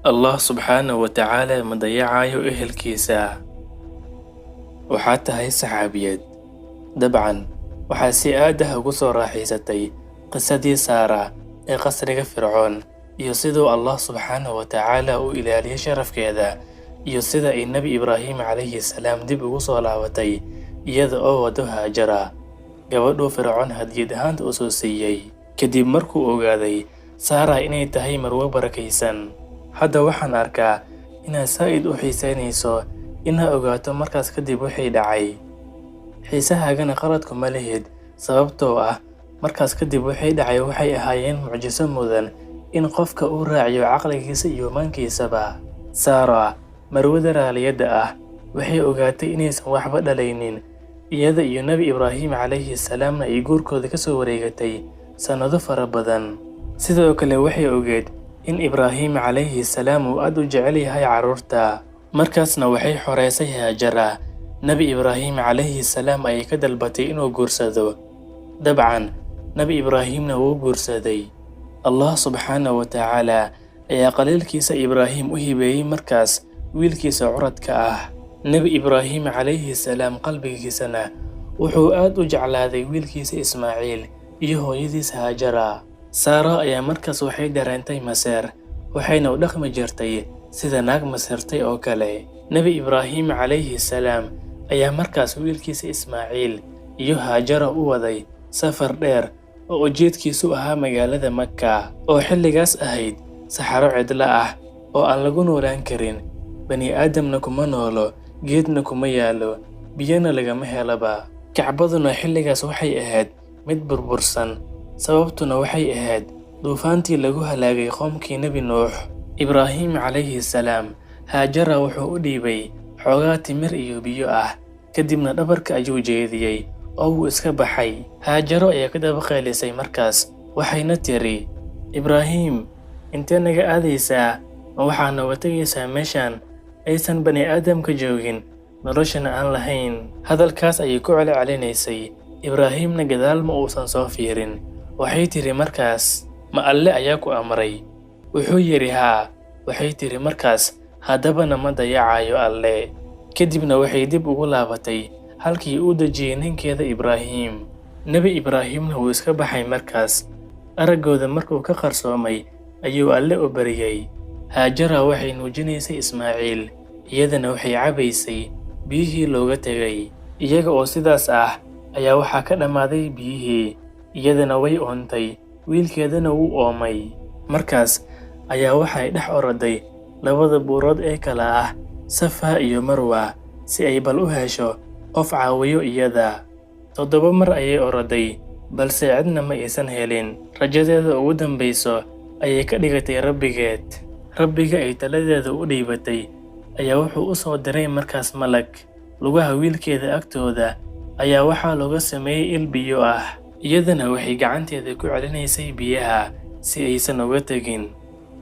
Allah subxaanahu wa tacaala ma dayacayo ehelkiisa. Waxaad tahay saxaabiyad. Dabcan, waxaad si aad ah ugu soo raaxaysatay qisadii Saara ee qasriga Fircoon iyo siduu Allah subxaanahu wa tacaala u ilaaliyay sharafkeeda iyo sida ay Nebi Ibraahim calayhi salaam dib ugu soo laabatay iyada oo wado Haajara, gabadhuu Fircoon hadiyad ahaanta u soo siiyey, kadib markuu ogaaday Saara inay tahay marwo barakaysan. Hadda waxaan arkaa inaad saa'id u xiisaynayso inaad ogaato markaas kadib wixii dhacay. Xiisahaagana qaladku ma lihid, sababtoo ah markaas kadib wixii dhacay waxay ahaayeen mucjiso mudan in qofka uu raaciyo caqligiisa iyo maankiisaba. Saara, marwada raaliyadda ah, waxay ogaatay inaysan waxba dhalaynin, iyada iyo Nebi Ibraahim calayhi salaamna ay guurkooda ka soo wareegatay sannado fara badan. Sidoo kale waxay ogeed in Ibraahim calayhi salaam uu aad u jecel yahay carruurta. Markaasna waxay xoreysay Haajara. Nebi Ibraahim calayhi salaam ayay ka dalbatay inuu guursado. Dabcan, Nebi Ibraahimna wuu guursaday. Allah subxaanahu wa tacaala ayaa qaliilkiisa Ibraahim u hibeeyey markaas wiilkiisa curadka ah. Nebi Ibraahim calayhi salaam qalbigiisana wuxuu aad u jeclaaday wiilkiisa Ismaaciil iyo hooyadiis Haajara. Saara ayaa markaas waxay dareentay maseer, waxayna u dhaqmi jirtay sida naag maseertay oo kale. Nebi Ibraahim calayhi salaam ayaa markaas wiilkiisa Ismaaciil iyo Haajara u waday safar dheer oo ujeedkiisu ahaa magaalada Makka, oo xilligaas ahayd saxaro cidlo ah oo aan lagu noolaan karin, bani aadamna kuma noolo, geedna kuma yaalo, biyana lagama helaba. Kacbaduna xilligaas waxay ahayd mid burbursan, sababtuna waxay ahayd duufaantii lagu halaagay qoomkii Nebi Nuux. Ibraahim calayhi salaam Haajara wuxuu u dhiibay xoogaa timir iyo biyo ah, kadibna dhabarka ayuu jeediyey oo wuu iska baxay. Haajaro ayaa ka daba qaylisay markaas, waxayna tiri, "Ibraahim, intee naga aadaysaa? Ma waxaa nooga tegaysaa meeshan aysan bani aadamka joogin, noloshana aan lahayn?" Hadalkaas ayay ku celcelinaysay. Ibraahimna gadaal ma uusan soo fiirin. Waxay tiri markaas, "Ma Alle ayaa ku amray?" Wuxuu yidhi, "Haa." Waxay tiri markaas, "Haddabana ma dayacayo Alle." Kadibna waxay dib ugu laabatay halkii uu dejiyey ninkeeda Ibraahim. Nebi Ibraahimna wuu iska baxay markaas. Araggooda markuu ka qarsoomay ayuu Alle u baryay. Haajara waxay nuujinaysay Ismaaciil, iyadana waxay cabaysay biyihii looga tegay. Iyaga oo sidaas ah ayaa waxaa ka dhammaaday biyihii, iyadana way oontay, wiilkeedana wuu oomay. Markaas ayaa waxay dhex oroday labada buurood ee kala ah Safa iyo Marwa si ay bal u hesho qof caawiyo iyada. 7 mar ayay oroday, balse cidna ma aysan helin. Rajadeeda ugu dambayso ayay ka dhigatay Rabbigeed. Rabbiga ay taladeeda u dhiibatay ayaa wuxuu u soo diray markaas malag. Lugaha wiilkeeda agtooda ayaa waxaa looga sameeyey il biyo ah. Iyadana waxay gacanteeda ku celinaysay biyaha si aysan uga tegin.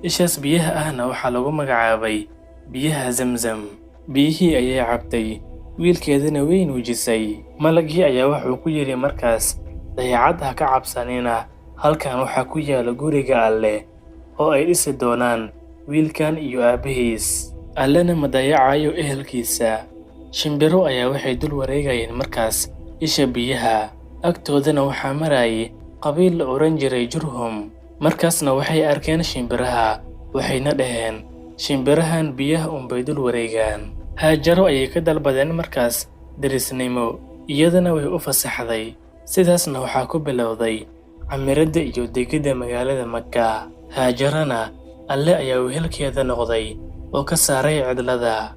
Ishaas biyaha ahna waxaa lagu magacaabay biyaha Zamzam. Biyihii ayay cabtay, wiilkeedana way nuujisay. Malagii ayaa wuxuu ku yidhi markaas, "Dayacad ha ka cabsanina, halkan waxaa ku yaala guriga Alle oo ay dhisi doonaan wiilkan iyo aabbihiis. Allena ma dayacayo ehelkiisa." Shimbiro ayaa waxay dul wareegayeen markaas isha biyaha. Agtoodana waxaa marayay qabiil la oran jiray Jurhum. Markaasna waxay arkeen shimbiraha, waxayna dhaheen, "Shimbirahan biyaha unbay dul wareegaan." Haajaro ayay ka dalbadeen markaas derisnimo, iyadana way u fasaxday. Sidaasna waxaa ku bilowday camiradda iyo degidda magaalada Makka. Haajarana Alle ayaa wehelkeeda noqday oo ka saaray cidlada.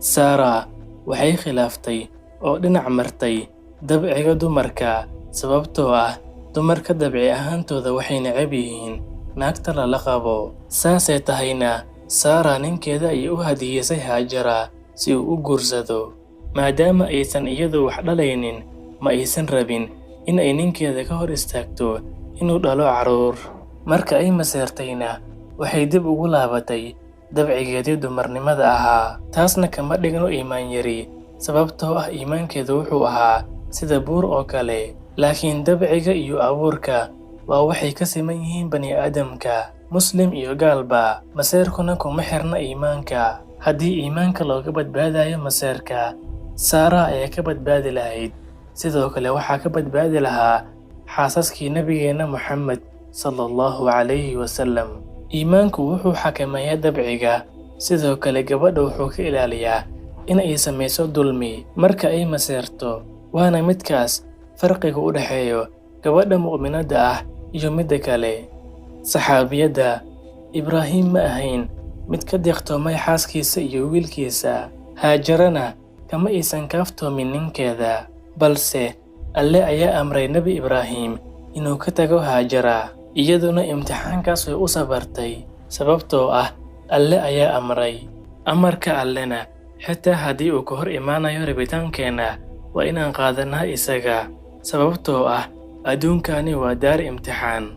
Saara waxay khilaaftay oo dhinac martay dabciga dumarka, sababtoo ah dumarka dabci ahaantooda waxay neceb yihiin naagta lala qabo. Saasay tahayna Saara ninkeeda ayay u hadiyeysay Haajara si uu u guursado. Maadaama aysan iyadu wax dhalaynin, ma aysan rabin in ay ninkeeda ka hor istaagto inuu dhalo carruur. Marka ay maseertayna waxay dib ugu laabatay dabcigeedii dumarnimada ahaa. Taasna kama dhigno iimaan yari, sababtoo ah iimaankeedu wuxuu ahaa sida buur oo kale. Laakiin dabciga iyo abuurka waa waxay ka siman yihiin bani'aadamka. Muslim iyo gaalba. Maseerkuna kuma xirna iimaanka. Haddii iimaanka looga badbaadayo maseerka, Saara ayaa ka badbaadi lahayd. Sidoo kale waxaa ka badbaadi lahaa xaasaskii Nabigeenna Muxamed sallallahu calayhi wasallam. Iimaanku wuxuu xakameeyaa dabciga. Sidoo kale gabadha wuxuu ka ilaaliyaa in ay samayso dulmi marka ay maseerto. Waana midkaas farqiga u dhexeeyo gabadha mu'minadda ah iyo midda kale. Saxaabiyadda Ibraahim ma ahayn mid ka deeqtoomay xaaskiisa iyo wiilkiisa. Haajarana kama aysan kaaftoomin ninkeeda, balse Alle ayaa amray Nebi Ibraahim inuu ka tago Haajara, iyaduna imtixaankaas way u sabartay, sababtoo ah Alle ayaa amray. Amarka Allena, xitaa haddii uu ka hor imaanayo rabitaankeenna, waa inaan qaadanaa isaga, sababtoo ah adduunkani waa daar imtixaan.